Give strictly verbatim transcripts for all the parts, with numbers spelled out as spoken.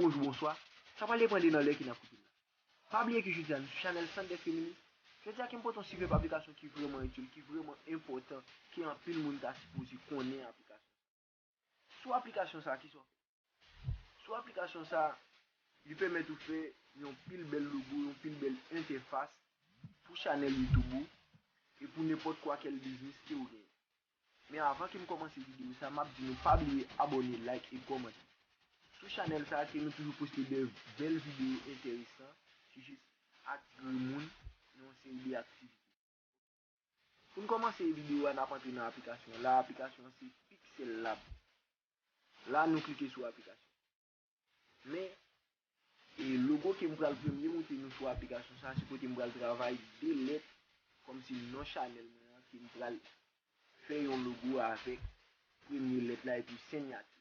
Bonjou, bonswa. Sa pral depann de nan lè ke n ap koute m la. Pa bliye ke jodi a nou sou chanèl Sanders Feminis. Jodi a ke m pote yon sipèb aplikasyon ki vrèman itil, ki vrèman enpòtan, ke anpil moun ta sipoze konnen aplikasyon sa. Sou aplikasyon sa, kisa w fè? Sou aplikasyon sa, li pèmèt ou fè yon pil bèl logo, yon pil bèl entèfas pou chanèl YouTube ou e pou nenpòt kwa kèl biznis ke ou genyen. Men avan ke m kòmanse videyo sa, m ap di nou pa bliye abòne, like e kòmante. Sou chanèl sa, ke nou toujou poste de bèl videyo enteresan ki jis atire moun nan yon seri de aktivite. Pou n kòmanse videyo a, n ap antre nan aplikasyon an. La, aplikasyon an se Pixel Lab. La, nou klike sou aplikasyon. Men, e logo ke m pral premye montre nou sou aplikasyon sa, se kote m pral travay de lèt, kòmsi non chanèl mwen an, ke m pral fè yon logo avèk premye lèt la epi siyati.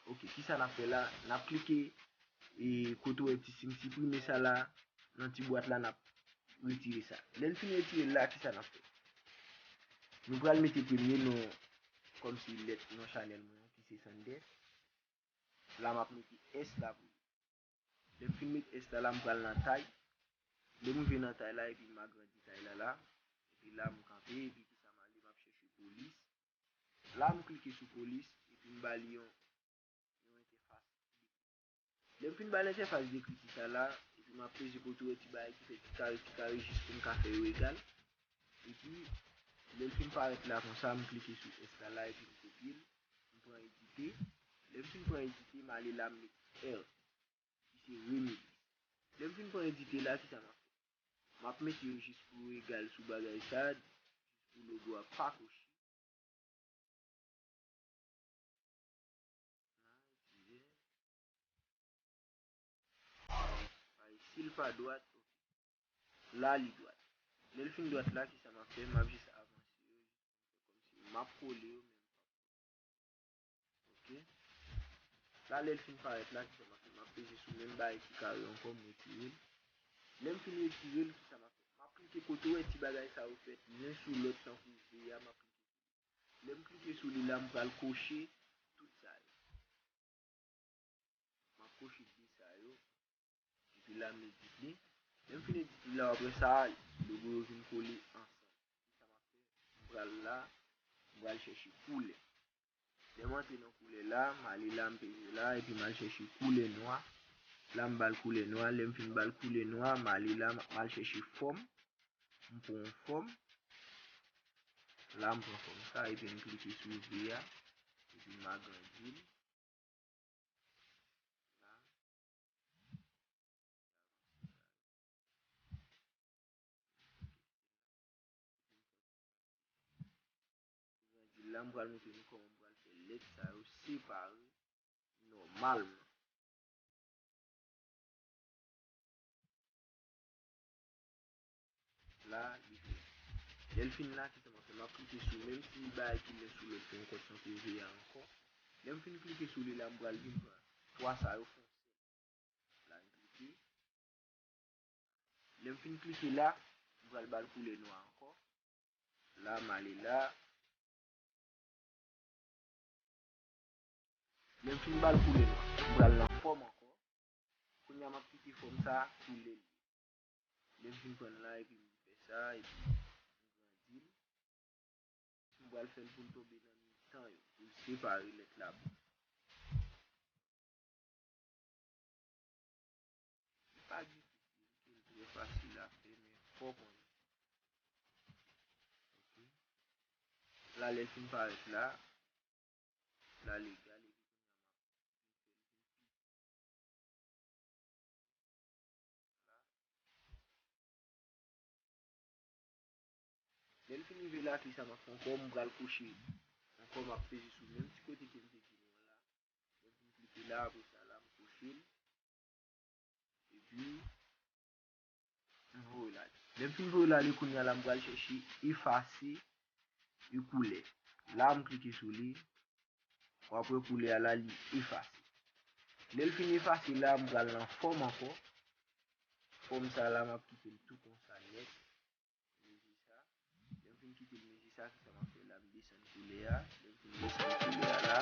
Ok, kisa n ap fè la? N ap klike e kote w wè ti siy siprime sa la, nan ti bwat la, n ap retire sa. Lè n fin retire l la, kisa n ap fè? Nou pral mete premye non, kòmsi lèt non chanèl mwen an, ki se Sanders. La, m ap mete S la pou li. Lè m fin met S la, la, m pral nan tay. Lè m rive nan tay la, epi m agrandi tay la la. Epi la, m kanpe, epi kisa m ale, m ap chèche polis. La, m klike sou polis, epi m ba li yon, yon entèfas. Lè m fin ba l entèfas dekriti sa la, epi m ap peze kote w wè ti bagay ki fè ti kare, ti kare, jis pou m ka fè yo egal. Epi, lè l fin parèt la konsa, m klike sou S la la, epi m kopye l, m pran edite. Lè m fin pran edite, m ale la, m met R, ki se remix. Lè m fin pran edite la, kisa m ap fè? M ap mete yo jis pou yo egal sou bagay sa, jis pou logo a pa kwochi. Ay, si l pa dwat, ok. La, li dwat. Lè l fin dwat la, kisa m ap fè? M ap jis avanse yo, kòmsi m ap kole yo, men m p ap kole. Ok. La, lè l fin parèt la, kisa m ap fè? M ap peze sou menm bagay ki kare ankò, m retire l. Lè m fin retire l, kisa m ap fè? M ap klike kote w wè ti bagay sa yo fèt, youn sou lòt, tankou V a, m ap klike sou li. Lè m klike sou li la, m pral koche tout sa yo. M ap koche de sa yo. Epi la, m edit li. Lè m fin edit li la, w ap wè sa, logo yo vin kole ansanm. Sa m ap fè, m pral la, m pral chèche koulè. Lè m antre nan koulè la, m ale la, m peze la, epi m al chèche koulè nwa. La, m ba l koulè nwa. Lè m fin ba l koulè nwa, m ale la, m al chèche fòm. M pran yon fòm. La, m pran fòm sa, epi m klike sou V a, epi m agrandi l. La. Epi la, m pral montre nou kòman m pral fè lèt sa yo separe nòmalman. La, li fèt. Lè l fin la, kisa m ap fè? M ap klike sou menm ti bagay ki gen sou lòt fè yon kòd santre V a ankò. Lè m fin klike sou li la, m pral vin pran twa sa yo fè yon sèl. La, m klike. Lè m fin klike la, m pral ba l koulè nwa ankò. La, m ale la. Lè m fin ba l koulè nwa, m pral nan fòm ankò. Kounye a, m ap kite fòm sa a koulè l ye. Lè m fin pran l la, epi m fè sa, epi m grandi l. M pral fè l pou l tonbe nan mitan yo, pou l separe lèt la bò. Li pa difisil, li trè fasil a fè, men fò w konnen. Ok. La, lè l fin parèt la, la legal, epi kounye a m ap vin fè l vin pi. Lè l fin rive la, kisa m ap fè ankò? M pral koche ankò, m ap peze sou menm ti kote ke m te di nou an la. Lè m fin klike la, apre sa la, m koche l. Epi, m voye l ale. Lè m fin voye l ale, kounye a la, m pral chèche efase yon koulè. La, m klike sou li. W ap wè koulè a la, li efase. Lè l fin efase la, m pral nan fòm ankò. Fòm sa la, m ap kite l tou konsa nèt. Mezi sa. Lè m fin kite l mezi sa, kisa m ap fè la? M desann koulè a. Lè m fin desann koulè a la,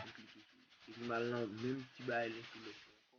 m klike sou li. Epi m al nan menm ti bagay len sou lòt yo ankò.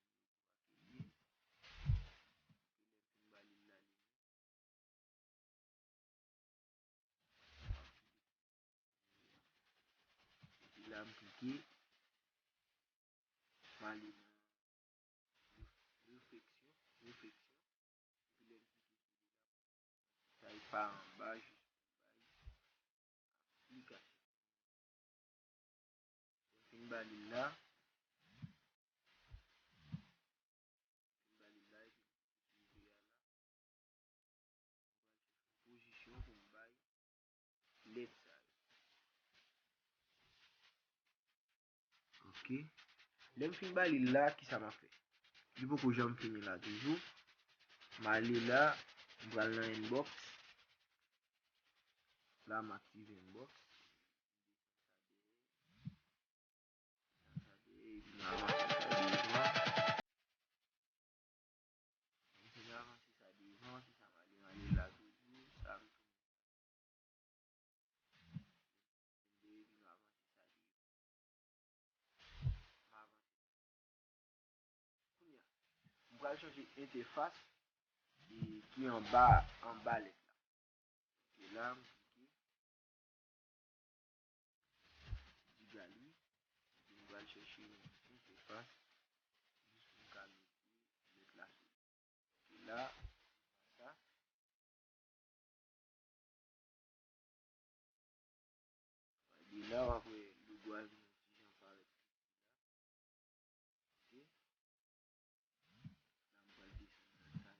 Lè m fin ba li l la, li menm. Epi la, m klike. M ale nan refleksyon, refleksyon. Epi lè m klike sou li la, sa e pa anba, jis pou bay aplikasyon. Lè m fin ba li l la, fin ba li l la, epi m klike sou V A la. Pozisyon pou m bay lèt sa yo. Ok. Lè m fin ba li l la, kisa m ap fè? Li poko janm fini la toujou. M ale la, m pral nan inbox. La, m aktive inbox. Sa de, epi m avanse sa de jan. Kontinye avanse sa de jan, kisa m ale, m ale la toujou, sa m tounen. Epi m pral chanje entèfas e ki anba, anba lèt la. Ok, la, m klike. Di galri. Epi m pral chèche yon entèfas jis pou m ka mete lèt la sou li. Epi la, sa. Epi la, w ap wè logo a vin yon ti jan parèt. Ok. La, m pral desann nan sa.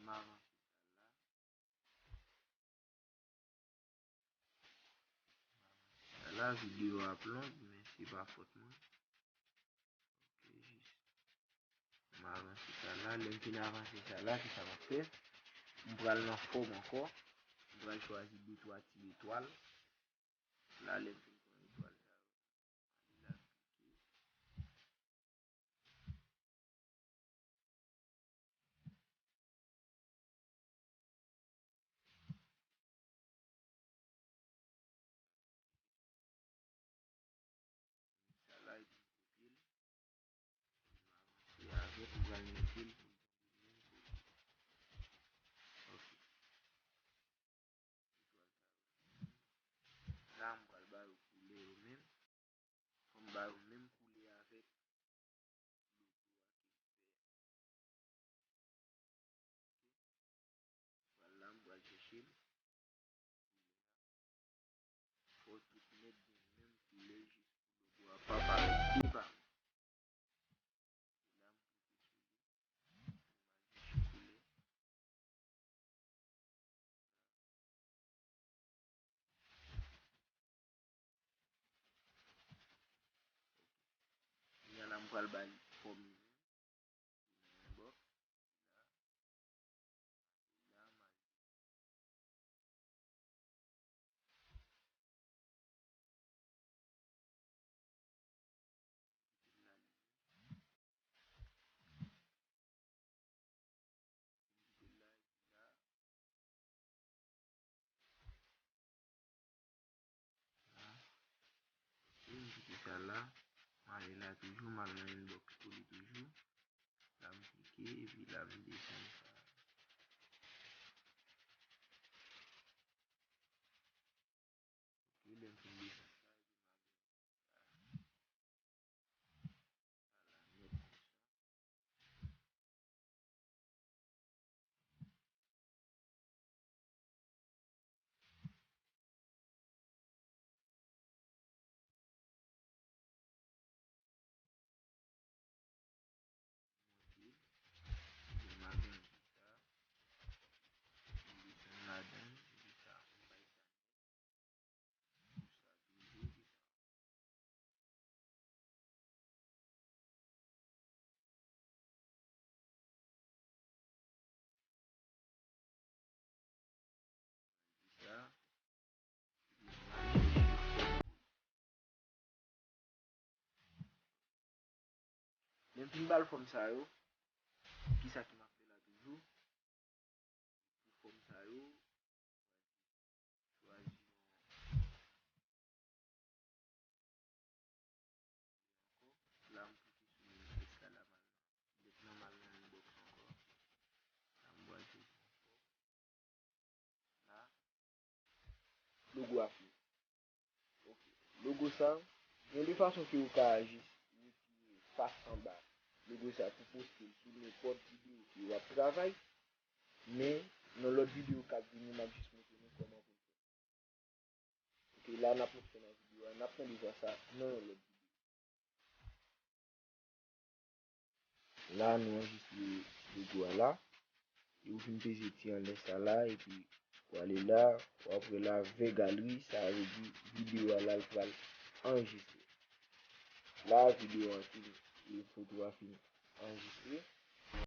M avanse sa la. Sa la, videyo a ap long, men se pa fòt mwen. Ok, jis. M avanse sa la. Lè m fin avanse sa la, se sa m ap fè. M pral nan fòm ankò. M pral chwazi de twa ti etwal. La, lè m fin pran etwal sa yo, m ale la, m klike. Sa la, epi m kopye l. M avanse avè l, m pral mete l pou l tonbe menm kote. Ok. La, m pral ba yo koulè yo menm. Fò m ba yo menm koulè avèk logo a ke m fè a. Pral la, m pral chèche l. Fò tout nèt gen menm koulè jis pou logo a pa parèt devan. La, m klike sou li. M al chèche koulè. Kounye a la, m pral ba li fòm li menm. Li nan inbox. La, la, m al la, m kite sa la, m ale la toujou, m al nan inbox pou li toujou. La, m klike, epi la, m desann sa. Ok, lè m fin desann sa, epi m al la nèt konsa. Monte. Epi m agrandi sa. M desann ladan l. Epi sa, m bay sa. Pou sa toujou, pou sa. Sa. Lè m fin ba l fòm sa yo, kisa ki m ap fè la toujou? Pou fòm sa yo, chwazi yon, la, m klike sou menm tèks la, la, m al, lèt nan m al nan inbox ankò. La, m pral chèche yon fòm. La, logo a fini. Ok. Logo sa, gen de fason ke ou ka jis retire fas anba logo sa pou poste l sou nenpòt videyo ke w ap travay. Men, nan lòt videyo k ap vini, m ap jis montre nou kòman pou l fè. Ok, la n ap met fè nan videyo a, n ap tande vwa sa nan yon lòt videyo. La, nou anrejistre logo a la. E ou fin peze ti anlè sa la, epi ou ale la, ou ap wè la, vè galri, sa vle di videyo a la, l pral anrejistre. La, videyo a fin, e foto a fin anrejistre.